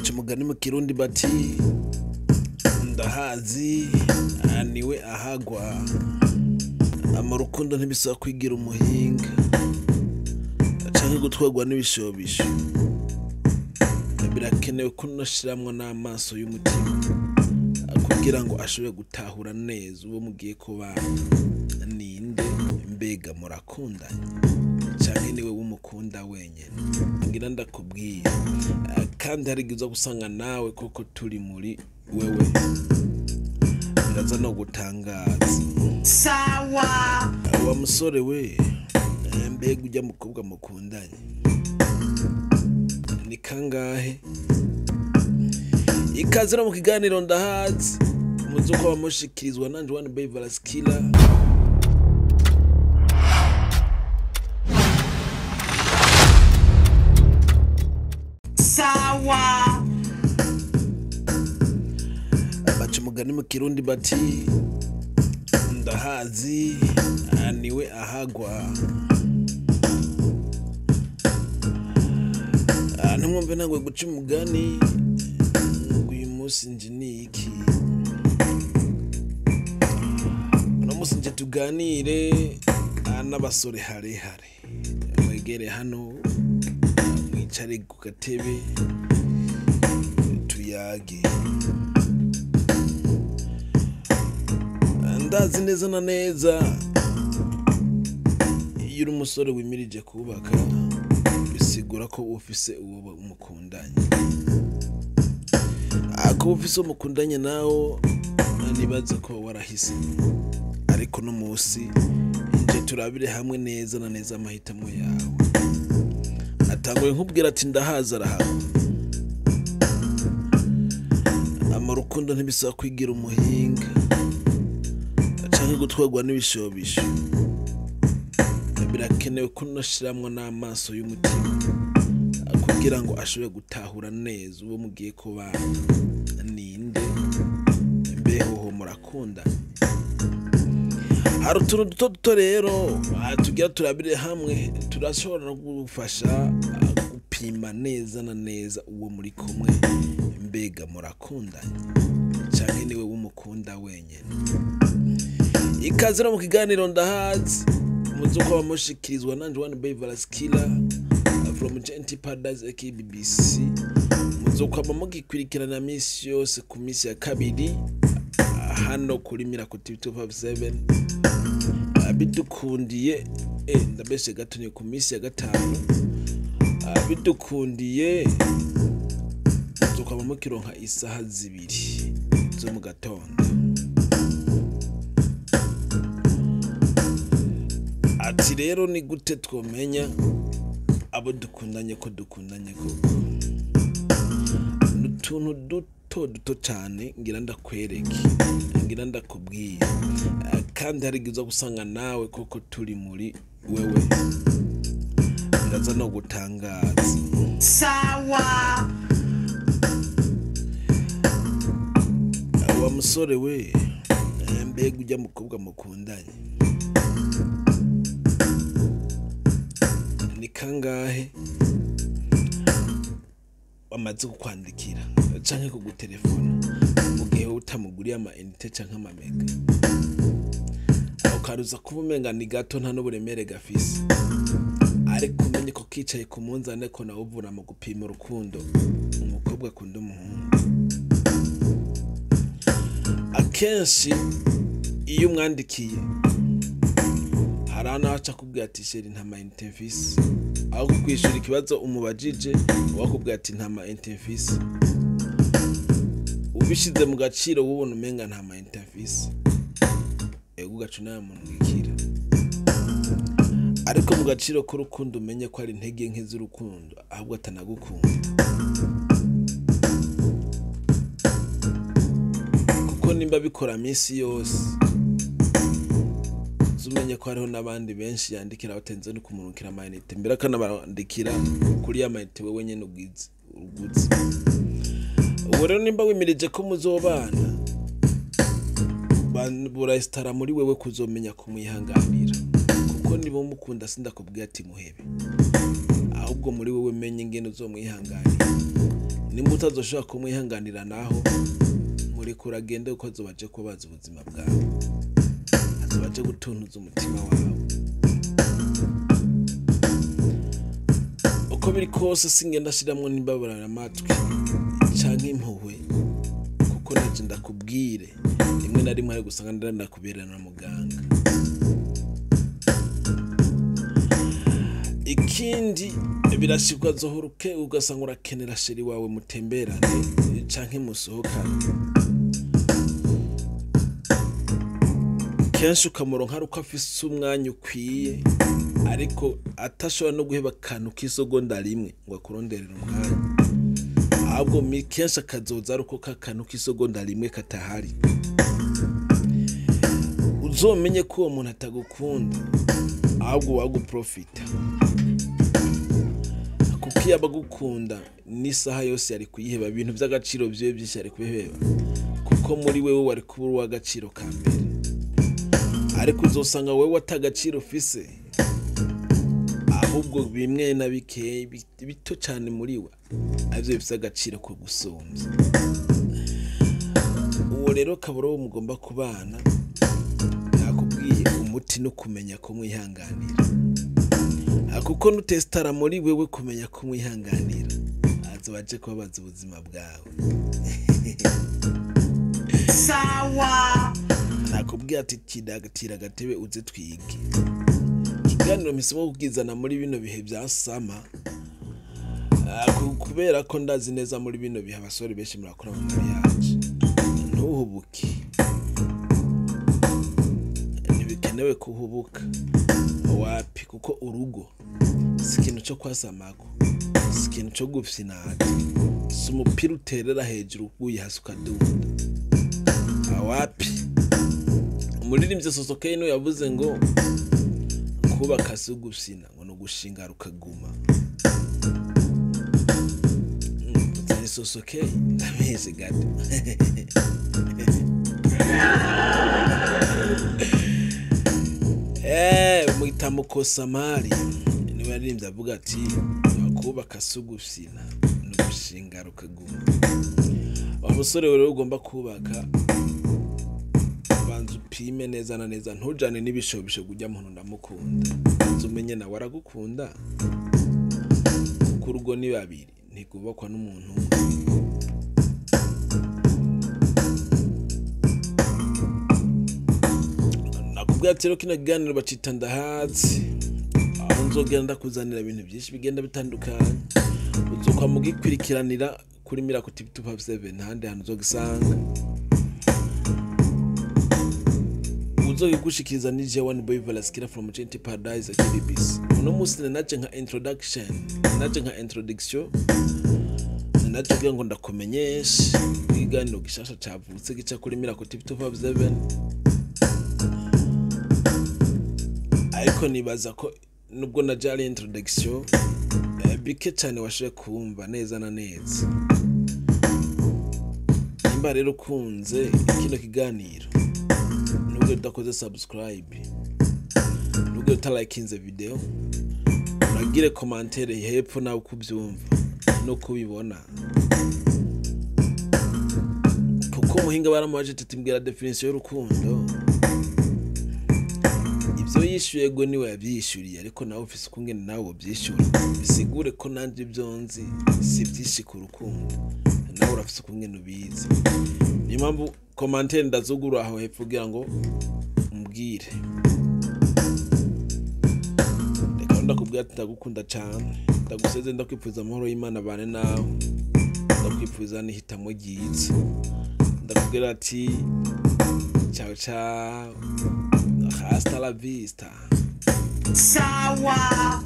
Baca umugani mu Kirundi bati ndahazi niwe ahagwa. Mu rukundo ntibisaba kwigira umuhinga canke gutwarwa n'ibishobisho, birakenewe ko unashiramwo n'amaso y'umutima kugira ngo ashobore gutahura neza uwo mugiye kubana ninde, mbega murakundanye canke niwe w'umukunda wenyene. Ngira ndakubwiye, kandi hari igihe uza gusanga nawe koko turi muri wewe, biraza no gutangaza. Sawa. Wa musore we, mbega urya mukobwa mukundanye ni kangahe? Ikaze no mu kiganiro ndahazi muzi uko bamushikirizwa nanje One Bay Valaskila. Sawa. Baca umugani mu Kirundi bati ndahazi niwe ahagwa. Ntimwumve ntanguye guca umugani ngo uyu munsi nje ni iki. Uno munsi nje tuganire n'abasore harehare, mwegere hano mwicare ku gatebe tuyage. Ndazi neza na neza iyo uri umusore wimirije kubaka bisigura ko ufise uwo mukundanye. Kuba ufise uwo mukundanye nawo nibaza ko warahise, ariko no munsi nje turabire hamwe neza na neza amahitamo yawe. Atanguye nkubwira ati ndahaza arahaba. Mu rukundo ntibisaba kwigira umuhinga canke gutwarwa n'ibishobisho, birakenewe ko unashiramwo n'amaso y'umutima kugira ngo ashobore gutahura neza uwo mugiye kubana ninde, mbeho murakundanye. Hari utuntu duto duto rero tugira turabire hamwe, turashobora no kugufasha gupima neza na neza uwo muri kumwe, mbega murakundanye canke niwe w'umukunda wenyene. Ikaze no mu kiganiro ndahazi muzi uko bamushikirizwa nanje One Bay Valaskila from Genty Paradise aka BBC. Muzi uko mugikurikirana misi yose ku misi ya kabiri hano kuri Miracle TV 257. Bidukundiye ndabeshe gato ni ku misi ya gatanu. Bidukundiye muzi uko mukironka isaha 2 zo mu gatondo. Ati rero ni gute twomenya abo dukundanye ko dukundanye koko? N'utuntu duto duto cane ngira ndakwereke, ngira ndakubwiye, kandi hari igihe uza gusanga nawe koko turi muri wewe, biraza no gutangaza. Sawa. Wa musore we, mbega urya mukobwa mukundanye ni kangahe wamaze kukwandikira canke kugutelefona mu gihe utamuguriye ama unité canke ama mega, ukaruza kuba umenga ni gato nta n'uburemere gafise, ariko umenye ko kicaye ku munzane ko nawe uvura mu gupima urukundo umukobwa akunda umuhungu. Akenshi iyo umwandikiye hari aho aca akubwira ati sheri nta ma unité mfise, aho kukwishura ikibazo umubajije wakubwira ati nta ma unité mfise. Ubishize mu gaciro wubona umenga nta ma unité mfise, ego ugaca unayamurungikira. Ariko mu gaciro k'urukundo umenye ko ari intege nke z'urukundo, ahubwo atanagukunda. Kuko nimba bikora minsi yose umenye ko hariho n'abandi benshi yandikira batenze no kumurungikira ama unité, mbere akanabandikira kuri ya ma unité wewe nyene uguze. Ubu rero nimba wimirije ko muzobana, burasitara muri wewe kuzomenya kumwihanganira, kuko niba umukunda sindakubwira ati muhebe, ahubwo muri wewe menye ingene uzomwihanganira. Nimba utazoshobora kumwihanganira naho, murekure agende, kuko azoba aje kubabaza ubuzima bwawe, azoba aje gutuntuza umutima wawe. Uko biri kose, singenda ashiramwo n'imbabarira amatwi canke impuhwe, kuko naje ndakubwire, rimwe na rimwe hari gusanga ndakubera na muganga. Ikindi, birashikwa zohoruke ugasanga urakenera chéri wawe mutemberane canke musohokane. Kenshi ukamuronka ari uko afise umwanya ukwiye, ariko atashobora no guheba akantu k'isogonda rimwe ngo akuronderere umwanya. Ahubwo kenshi akazoza ari uko kakantu k'isogonda rimwe katahari. Uzomenye ko uwo muntu atagukunda, ahubwo waguprofita, kuko iyo aba agukunda n'isaha yose yari kuyiheba, ibintu vy'agaciro vyiwe vyinshi yari kubiheba, kuko muri wewe wari kuba uw'agaciro ka mbere. Ariko uzosanga wewe atagaciro ufise, ahubwo bimwe na bike bito cane muri we arivyo bifise agaciro ko gusumvya. Uwo rero kabura uwo mugomba kubana, nakubwiye umuti no kumenya kumwihanganira, kuko nutesitara muri wewe kumenya kumwihanganira, azoba aje kubabaza ubuzima bwawe. Sawa. Nakubwiye ati tira agatebe uze twige. Ikiganiro mpisemo kubwizana muri bino bihe vya summer, kubera ko ndazi neza muri bino bihe abasore benshi murakora mu mariage. Ntuhubuke, ntibikenewe kuhubuka, wapi, kuko urugo si ikintu co kwasamako, si ikintu co gufyinata, si umupira uterera hejuru uguye hasi ukadunda, wapi. Umuririmbyi Sosokeye niwe yavuze ngo kubaka si ugufyina, ngo ni ugushinga rukaguma. Ni Sosokeye, ndabizi gato. Mwita Mukosamari niwe yaririmbye avuga ati kubaka si ugufyina, ni ugushinga rukaguma. Wa musore rero ugomba kubaka, banza upime neza na neza, ntujane n'ibishobisho kujya muntu ndamukunda. Banza umenye nawe aragukunda, kuko urugo ni babiri, ntigubakwa n'umuntu umwe. Nakubwiye ati rero kino kiganiro bacita Ndahazi, aho nzogenda ndakuzanira ibintu byinshi bigenda bitandukanye, uzokwa mugikurikiranira kuri Miracle TV 257, ntahandi hantu uzogisanga. Uzogigushikiriza ni J1 Boy Velasquez from GNT Paradise KBBC. Uno munsi naje nka introduction, naje nka introduction, naje kugira ngo ndakumenyeshe ikiganiro gishasha cavutse gica kuri Miracle TV 257. Ariko nibaza ko nubwo naje ari introduction, bike cyane washoboye kumva neza na neza. Nimba rero ukunze kino kiganiro, nubwo udakoze subscribe, nubwo utalikinze video, uragire commentaire hepfo nawe uko ubyumva no kubibona, kuko umuhinga baramubaje ati mbwira definition y'urukundo. Ibyo yishyuye go niwe yabyishyuriye, ariko nawe ufise ukungene nawe wobyishyura. Bisigure ko nanje ibyo nzi si byinshi ku rukundo, nawe urafise ukungene ubizi. Niyo mpamvu commentaire ndazugura aho hepfo kugira ngo umbwire. Reka ndakubwira ati ndagukunda cane, ndaguseze, ndakwipfuza amahoro y'Imana abane nawe, ndakwipfuza n'ihitamo ryiza. Ndakubwira ati ciao ciao, hasta la vista. Sawa.